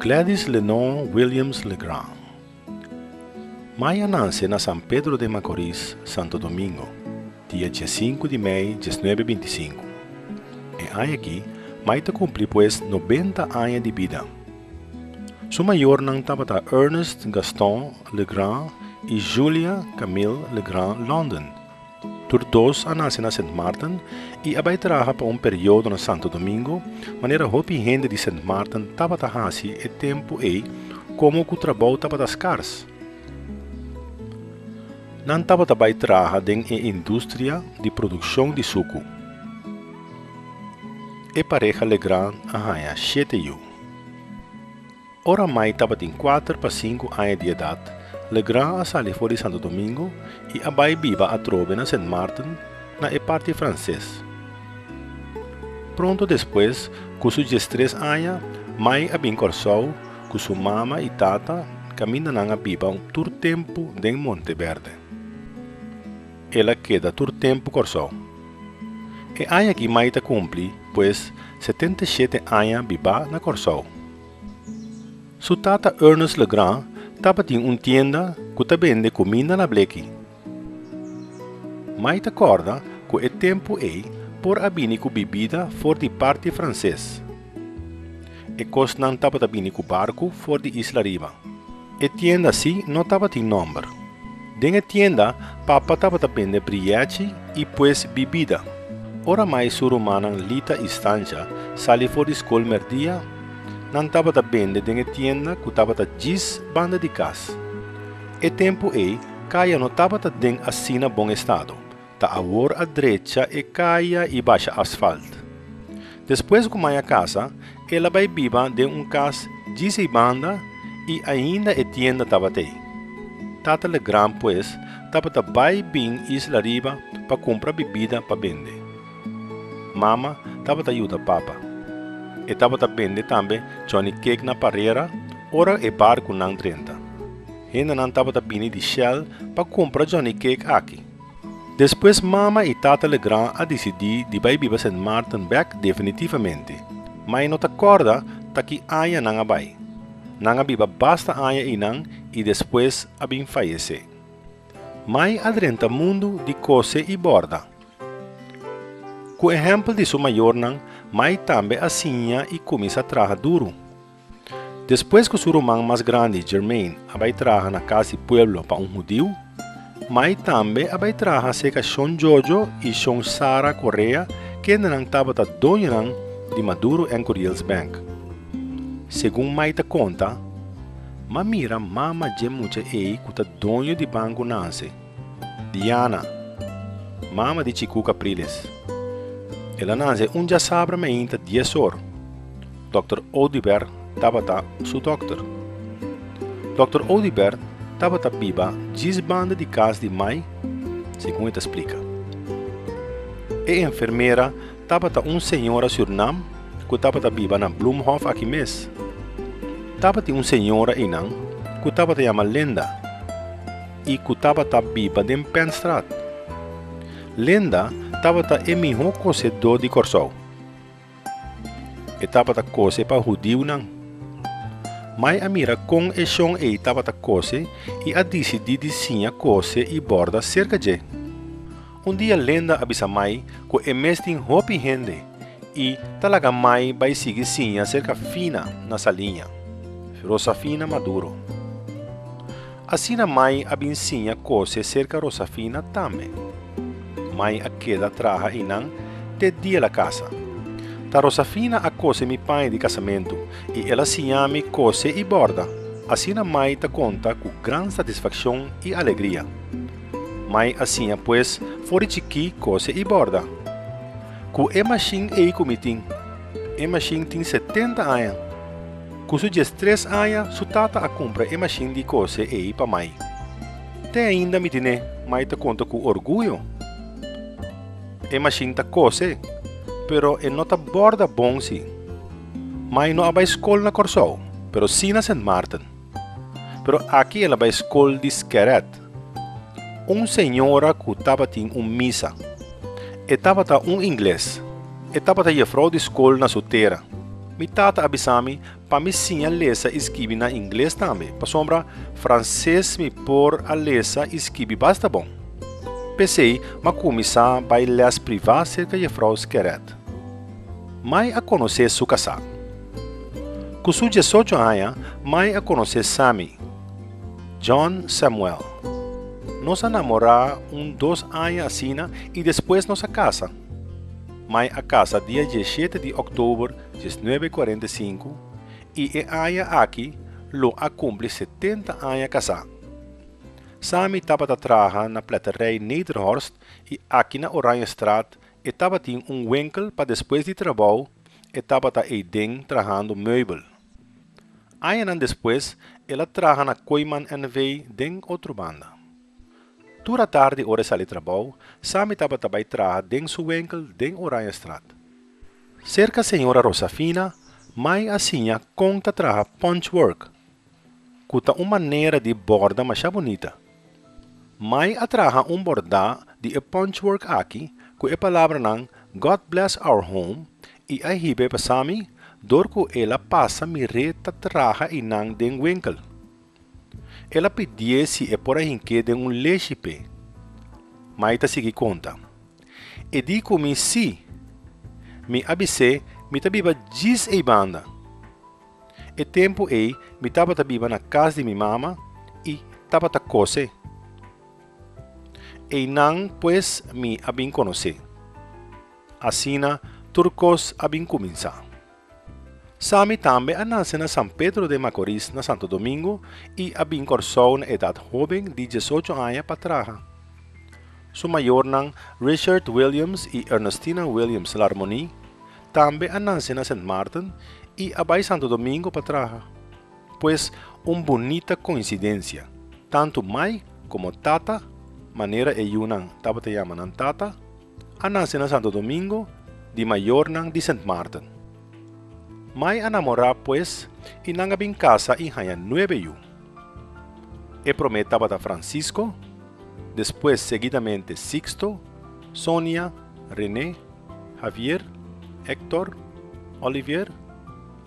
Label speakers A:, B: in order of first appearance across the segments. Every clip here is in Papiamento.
A: Gladys Lenore Williams Legrand. Mai a nanse na San Pedro de Macorís, Santo Domingo, dia diesinku di mei diesnuebe bintisinku. E aña aki Mai ta kumpli pues nobenta aña di bida. Su mayornan tabata Ernest Gaston Legrand i Julia Camille Legrand London. Tur dos a nase na Sint Maarten i a bai traha pa un periodo na Santo Domingo, manera hopi hende di Sint Maarten tabata hasi e tempu ei komo ku trabou tabata skars. Nan tabata bai traha den e industria di produkshon di suku. E pareha Legrand a haña shete yu. Ora Mai tabatin kuater pa sinku aña di edat, Legrand a sali for di Santo Domingo i a bai biba atrobe na Sint Maarten na e parti franses. Pronto despues ku su diestres aña, Mai a bin Kòrsou ku su mama i tata kaminda nan a biba tur tempu den Monteberde. El a keda tur tempu Kòrsou. E aña aki Mai ta kumpli, pues, 77 aña bibá na Kòrsou. Su tata Ernest Legrand tabatin un tienda ku ta bende kuminda na bleki. Mai ta kòrda ku e tempu ei por a bini ku bibida for di parti franses. E kosnan tabata bini ku barku for di Isla Riba. E tienda sí no tabatin nòmber. Den e tienda papa tabata bende brièchi i pues bibida. Ora Mai su rumannan Lita i Stancha sali for di skol mèrdia, nan tabata bende den e tienda ku tabata djis banda di kas. E tempu ei kaya no tabata den asina bon estado, ta awor a drecha e kaya i basha asfalt. Despues ku Mai a kasa, el a bai biba den un kas djis ei banda i ainda e tienda tabat'ei. Tata Legrand pues tabata bai bin Isla Riba pa kumpra bibida pa bende. Mama tabata yuda papa. E tabata bende tambe Johnny Cake na Parera ora e barkunan drenta. Hendenan tabata bini di Shell pa kumpra Johnny Cake aki. Despues mama i tata Legrand a disidí di bai biba Sint Maarten bèk definitivamente. Ma e no ta kòrda ta ki aña nan a bai. Nan a biba basta aña einan i despues a bin fayesé. Mai a drenta mundu di kose i bòrda. Ku ehèmpel di su mayornan, Mai tambe a siña i kuminsá traha duru. Despues ku su ruman mas grandi, Jermaine, a bai traha na kas di pueblo pa un hudiu, Mai tambe a bai traha serka Shon Jojo i Shon Sara Correa kendenan tabata doñonan di Maduro en Curiels Bank. Segun Mai ta konta, M'a mira mama dje mucha ei ku ta doño di banko nanse, Diana, mama di Chiku Capriles. El a nanse un djasabra meinta dies or. Dòkter Oduber tabata su dòkter. Dòkter Oduber tabata biba djis banda di kas di Mai, segun e ta splika. E enfermera tabata un señora Sürnam ku tabata biba na Bloemhof aki mes. Tabatin un señora einan ku tabata yama Linda i ku tabata biba den Penstraat. Linda tabata e mihó kosedó di Kòrsou. E tabata kose pa hudiunan. Mai a mira kon e shon ei tabata kose i a disidí di siña kose i bòrda serka dje. Un dia Lenda a bisa Mai ku e mes tin hopi hende i ta laga Mai bai sigui siña serka Fina na Saliña, Rosafina Maduro. Asina Mai a bin siña kose serka Rosafina tambe. Mai a keda traha einan te dia el a kasa. Ta Rosafina a kose mi paña di kasamentu i el a siña mi kose i bòrda, asina Mai ta konta ku gran satisfakshon i alegria. Mai a siña pues for di chikí kose i bòrda. Ku e mashin ei ku mi tin. E mashin tin setenta aña. Ku su diestres aña su tata a kumpra e mashin di kose ei pa Mai. Te ainda mi tin'é, Mai ta konta ku orguyo. E mashin ta kose, pero e no ta bòrda bon si. Mai no a bai skol na Kòrsou, pero sí na Sint Maarten. Pero aki el a bai skol di Skerèt. Un señora ku tabatin un misa. E tabata un ingles. E tabata jefrou di skol na su tera. Mi tata a bisa mi pa mi siña lesa i skibi na ingles tambe, pasobra franses mi por a lesa i skibi basta bon. P'esei m'a kuminsá bai lès privá serka Jefrou Skerret. Mai a konosé su kasá. Ku su diesocho aña, Mai a konosé Sammy, John Samuel. Nos a namorá un dos aña asina i despues nos a kasa. Mai a kasa dia diesshete di òktober 1945 i e aña aki lo a kumpli 70 aña kasá. Sammy tabata traha na Pletterij Nederhorst i aki na Oranjestraat e tabatin un winkel pa despues di trabou e tabata eiden trahando meubel. Añanan despues el a traha na Kooiman NV. den Otrobanda. Tur atardi ora e sali trabou, Sammy tabata bai traha den su winkel den Oranjestraat. Serka señora Rosafina, Mai a siña kon ta traha punchwork, ku ta un manera di borda masha bunita. Mai a traha un bordá di e punchwork aki ku e palabranan God bless our home i a hib'é pa Sammy dor ku el a pasa mir'é ta traha einan den winkel. El a pidié si e por a hink'é den un leshi p'e. Mai ta sigui konta. E di ku mi sí. Mi a bis'é mi ta biba djis ei banda. E tempu ei mi tabata biba na kas di mi mama i tabata kose. Einan pues mi a bin konosé. Asina tur kos a bin kuminsá. Sammy tambe a nase na San Pedro de Macorís na Santo Domingo i a bin Kòrsou na edat hóben di diesocho aña pa traha. Su mayornan Richard Williams i Ernestina Williams Larmonie tambe a nase na Sint Maarten i a bai Santo Domingo pa traha. Pues un bunita koinsidensia, tantu mai komo tata, manera e yunan tabata yama nan tata, a nase na Santo Domingo di mayornan di Sint Maarten. Mai a namorá pues i nan a bin kasa i haña nuebe yu. E promé tabata Francisco, despues seguidamente Sixto, Sonia, René, Javier, Hector, Olivier,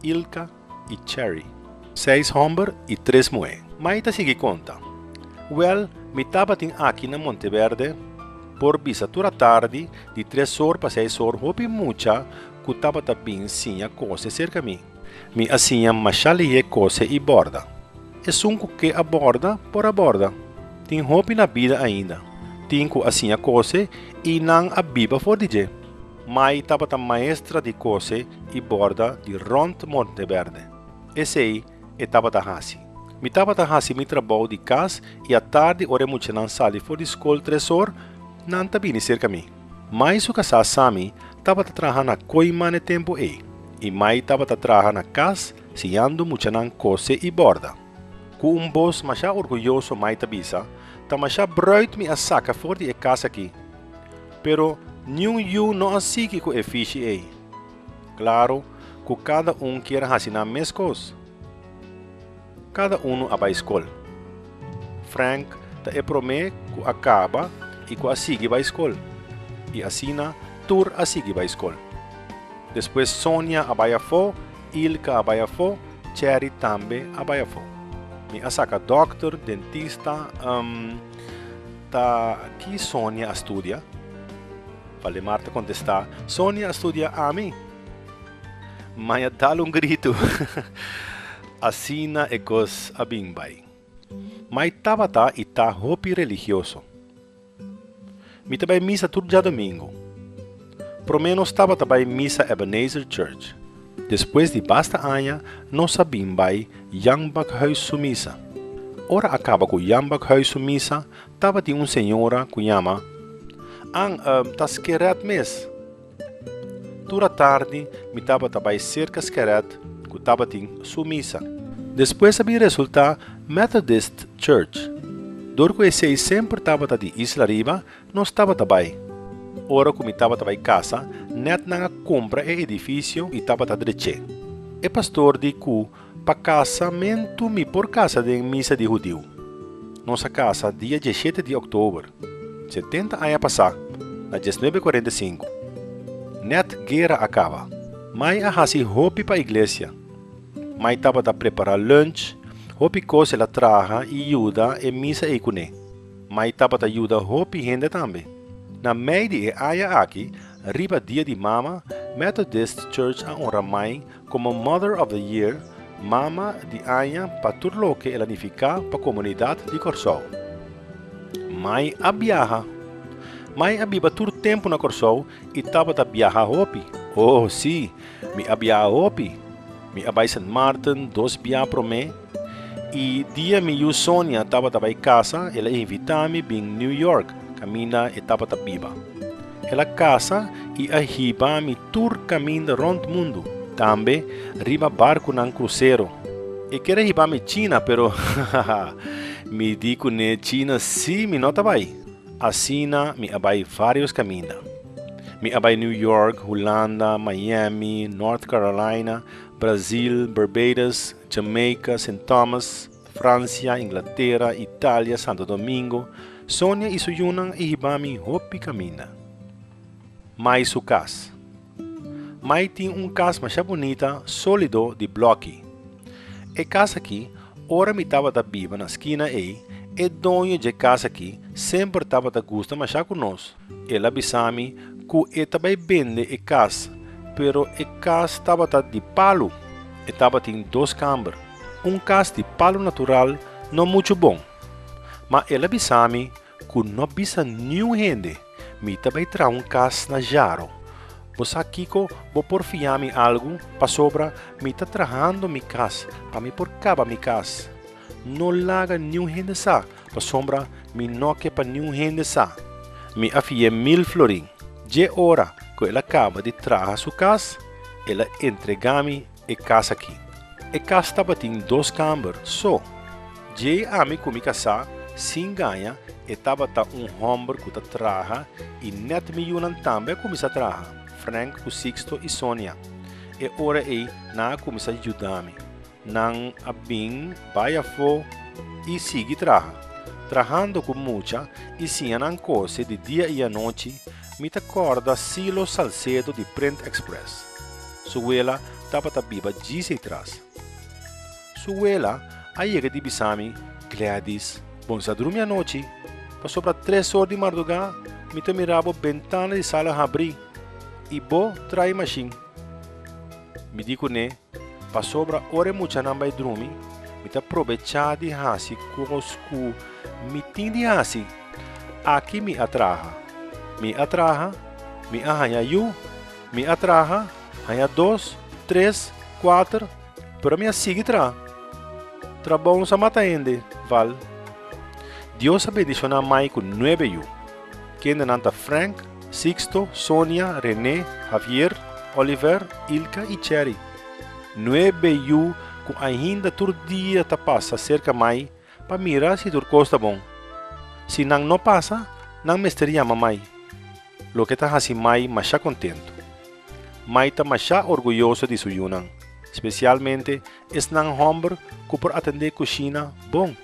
A: Ilka i Cherry. Seis hòmber i tres muhé. Mai ta sigui konta, Wèl, mi tabatin aki na Monteverde por bisa tur atardi di tres or pa seis or hopi mucha ku tabata bin siña kose serka mi. Mi a siña masha lihé kose i bòrda. Esun ku ke a bòrda por a bòrda. Tin hopi na bida ainda. Tin ku a siña kose i nan a biba for di dje. Mai tabata maestra di kose i bòrda di rònt Monteverde. Esei e tabata hasi. Mi tabata hasi mi trabou di kas i atardi ora e muchanan sali for di skol tres or, nan ta bini serka mi. Mai su kasá Sammy tabata traha na Kooiman e tempu ei i Mai tabata traha na kas siñando muchanan kose i bòrda. Ku un bos masha orguyoso Mai ta bisa, Ta masha bruid mi a saka for di e kas aki. Pero niun yu no a sigui ku e fishi ei. Klaro ku kada un kier hasi nan mes kos. Kada unu a bai skol. Frank ta e promé ku a kaba i ku a sigui bai skol. I asina tur a sigui bai skol. Despues Sonia a bai afó, Ilka a bai afó, Cherry tambe a bai afó. Mi a saka dòkter, dentista, um, ta ki Sonia a studia? Valdemar ta kontestá, Sonia a studia ami. Mai a dal un gritu. Asina e kos a bin bai. Mai tabata i ta hopi religioso. Mi ta bai misa tur djadomingu. Promé nos tabata bai misa Ebenezer Church. Despues di basta aña nos a bin bai Jan Bakhuis su misa. Ora a kaba ku Jan Bakhuis su misa tabatin un señora ku yama An, ta Skerèt mes. Tur atardi mi tabata bai serka Skerèt ku tabatin su misa. Despues a bin resultá Methodist Church. Dor ku esei semper tabata di Isla Riba, nos tabata bai. Ora ku mi tabata bai kasa, nèt nan a kumpra e edifisio i tabata drech'é. E pastor di ku pa kasamentu mi por kasa den misa di hudiu. Nos a kasa dia diesshete di òktober, 70 aña pasá, na 1945. Nèt guera a kaba. Mai a hasi hopi pa iglesia. Mai tabata prepará lunch, hopi kos el a traha i yuda e misa ei kuné. Mai tabata yuda hopi hende tambe. Na mei di e aña aki, riba Dia di Mama, Methodist Church a honra Mai komo Mother of the Year, Mama di Aña, pa tur loke el a nifiká pa komunidat di Kòrsou. Mai a biaha. Mai a biba tur tempu na Kòrsou i tabata biaha hopi. Oh, sí, mi a biaha hopi. Mi a bai Sint Maarten dos bia promé i dia mi yu Sonia tabata bai kasa el a invitá mi bin New York kaminda e tabata biba. El a kasa i a hiba mi tur kaminda rònt mundu, tambe riba barkunan krusero. E ker a hiba mi China pero hahaha mi di kuné China sí mi no ta bai. Asina mi a bai vários kaminda. Mi a bai New York, Hulanda, Miami, North Carolina, Brazil, Barbados, Jamaica, Sint Thomas, Francia, Inglatera, Italia, Santo Domingo. Sonia i su yunan a hiba mi hopi kaminda. Mai su kas. Mai tin un kas masha bunita, sólido, di blòki. E kas akí, ora mi tabata biba na skina ei, e doño dje kas akí semper tabata gusta masha ku nos. El a bisa mi ku e ta bai bende e kas, pero e kas tabata di palu. E tabatin dos kamber. Un kas di palu natural no muchu bon. Ma el a bisa mi ku no bisa niun hende, mi ta bai traha un kas na Jaro. Bo sa kiko, bo por fia mi algu, pasobra mi ta trahando mi kas pa mi por kaba mi kas. No laga niun hende sa, pasobra mi no ke pa niun hende sa. Mi a fi'é mil florin. Dje ora ku el a kaba di traha su kas, el a entregá mi e kas akí. E kas tabatin dos kamber so. Djei ami ku mi kasá, sin gaña, e tabata un hòmber ku ta traha i nèt mi yunan tambe a kuminsá traha, Frank ku Sixto i Sonia. E ora ei nan a kuminsá yuda mi. Nan a bin bai afó i sigui traha. Trahando ku mucha i siña nan kose di dia i anochi, mi ta kòrda Silo Salcedo di Print Express. Su wela tabata biba djis ei tras. Su wela a yega di bisa mi, Gladys, bon sa drumi anochi, pasobra tres or di mardugá mi ta mira bo bentana di sala habrí i bo trae mashin. Mi di kuné, Pasobra ora e muchanan bai drumi, mi ta probechá di hasi kos ku mi tin di hasi. Aki mi a traha. Mi a traha, mi a haña yu, mi a traha, haña dos, tres, kuater, pero mi a sigui traha. Trabou no sa mata hende, Val. Dios a bendishoná Mai ku nuebe yu. Kendenan ta Frank, Sixto, Sonia, René, Javier, Oliver, Ilka i Cherry. Nuebe yu ku ainda tur dia ta pasa serka mai pa mira si tur kos ta bon. Si nan no pasa, nan mester yama mai, loke ta hasi mai masha kontentu. Mai ta masha orguyoso di su yunan, spesialmente esnan hòmber ku por atendé kushina bon.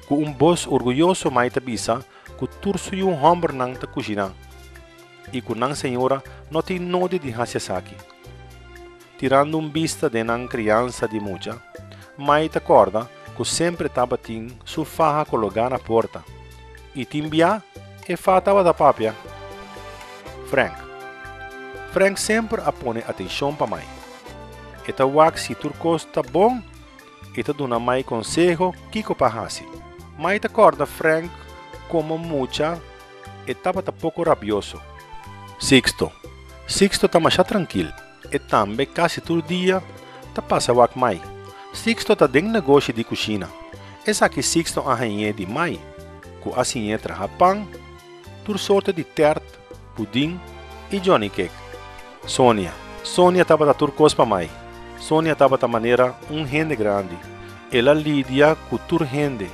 A: Ku un bos orguyoso mai ta bisa ku tur su yu hòmbernan ta kushiná i ku nan señora no tin nodi di hasi esaki. Tirando un bista den nan kriansa di mucha, Mai ta kòrda ku semper tabatin su faha kologá na porta i tin bia e faha tabata papia. Frank. Frank semper a pone atenshon pa Mai. E ta wak si tur kos ta bon E ta duna Mai konseho kiko pa hasi. Mai ta kòrda Frank komo mucha e tabata poko rabioso. Sixto. Sixto ta masha trankil. E tambe kasi tur dia ta pasa wak Mai. Sixto ta den negoshi di kushina. Esaki Sixto a hañ'é di Mai, ku a siñ'é traha pan, tur sorto di tèrt, pudin i johnnycake. Sonia. Sonia tabata tur kos pa mai. Sonia tabata manera un hende grandi. El a lidia ku tur hende.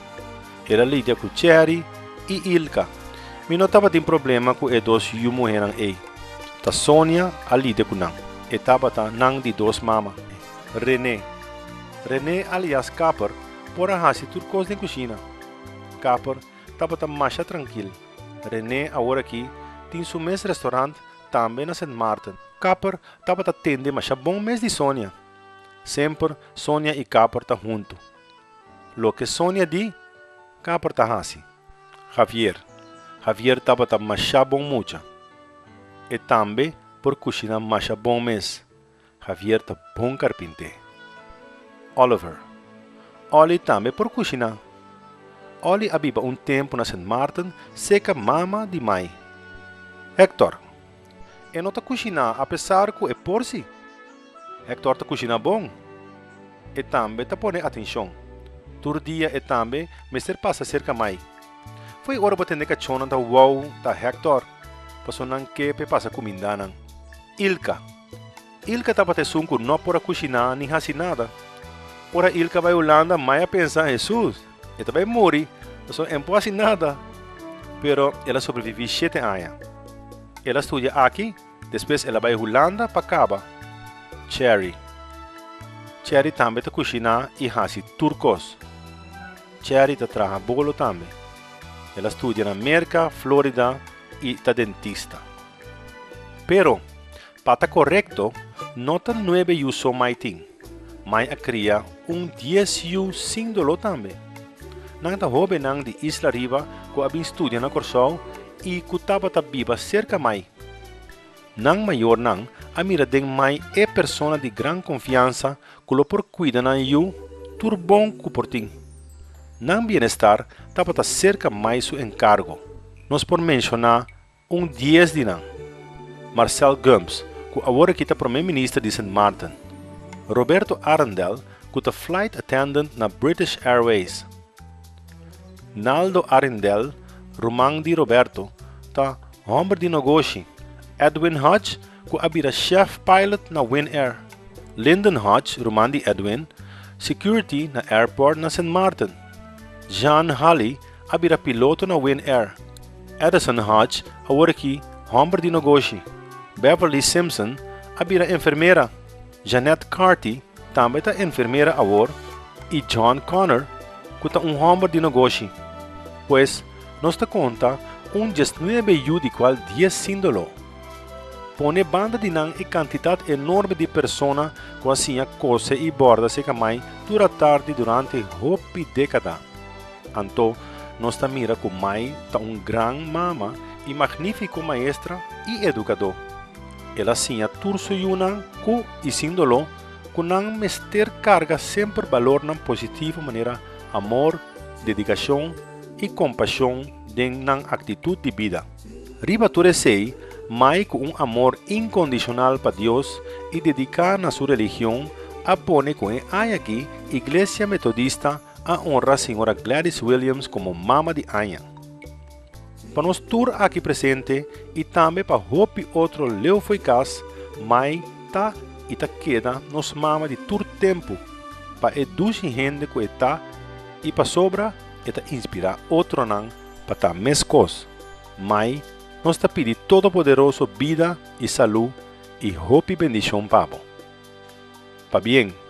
A: El a lidia ku Cherry i Ilka. Mi no tabatin problema ku e dos yu muhénan ei. Ta Sonia a lidia ku nan. E tabata nan di dos mama. René. René alias Kapper por a hasi tur kos den kushina. Kapper tabata masha trankil. René awor aki tin su mes restaurant tambe na Sint Maarten. Kapper tabata tende masha bon mes di Sonia. Semper Sonia i Kapper ta huntu. Loke Sonia di, Kapper ta hasi. Javier. Javier tabata masha bon mucha. E tambe por kushina masha bon mes. Javier ta bon karpinté. Oliver. Olly tambe por kushiná. Olly a biba un tempu na Sint Maarten seka mama di Mai. Hector. E no ta kushiná apesar ku e por si. Hector ta kushiná bon. E tambe ta pone atenshon. Tur dia e tambe mester pasa serka Mai. Fo'i ora bo tende kachónan ta wou ta Hector, paso nan ke p'e pasa kuminda nan. Ilka. Ilka tabata esun ku no por a kushiná ni hasi nada. Ora Ilka bai Hulanda, Mai a pensa, Hesus, e ta bai muri, pasobra e no por hasi nada. Pero el a sobreviví shete aña. El a studia aki, despues el a bai Hulanda pa kaba. Cherry. Cherry tambe ta kushiná i hasi tur kos. Cherry ta traha bolo tambe. El a studia na Merka, Florida i ta dentista. Pero, pa ta korekto, no ta nuebe yu so Mai tin. Mai a kria un dies yu sin doló tambe. Nan ta hóbennan di Isla Riba ku a bin studia na Kòrsou i ku tabata biba serka Mai. Nan mayornan a mira den Mai e persona di gran konfiansa ku lo por kuida nan yu tur bon ku por tin. Nan bienestar tabata serka Mai su enkargo. Nos por menshoná Un dies di nan, Marcel Gumbs, ku awor aki ta prome minister di Sint Maarten, Roberto Arrindell, ku ta flight attendant na British Airways, Naldo Arrindell, ruman di Roberto, ta hòmber di nogoshi, Edwin Hodge, ku a bira chef pilot na Winair, Lyndon Hodge, ruman di Edwin, security na airport na Sint Maarten, Jean Halley, a bira piloto na Winair. Edison Hodge, awor aki hòmber di nogoshi. Beverly Simpson a bira enfermera. Jeanette Carty tambe ta enfermera awor i John Connor ku ta un hòmber di nogoshi. Pues nos ta konta un diesnuebe yu di kual dies sin doló. Pone banda di nan e kantidat enorme di persona ku a siña kose i bòrda sekamai tur atardi durante hopi dékada. Anto nos ta mira ku Mai ta un gran mama i magnífiko maestra i edukadó. El a siña tur su yunan ku i sin doló ku nan mester karga semper balornan positivo manera amor, dedikashon i kompashon den nan aktitut di bida. Riba tur esei, Mai ku un amor inkondishonal pa Dios i dediká na su religion a pone ku e aña aki Iglesia Metodista a honra señora Gladys Williams komo Mama di Aña. Pa nos tur aki presente i tambe pa hopi otro leu fo'i kas, Mai ta i ta keda nos mama di tur tempu, pa e dushi hende ku e ta i pasobra e ta inspirá otronan pa ta meskos. Mai, nos ta pidi Todopoderoso bida i salú i hopi bendishon pa bo. Pabien!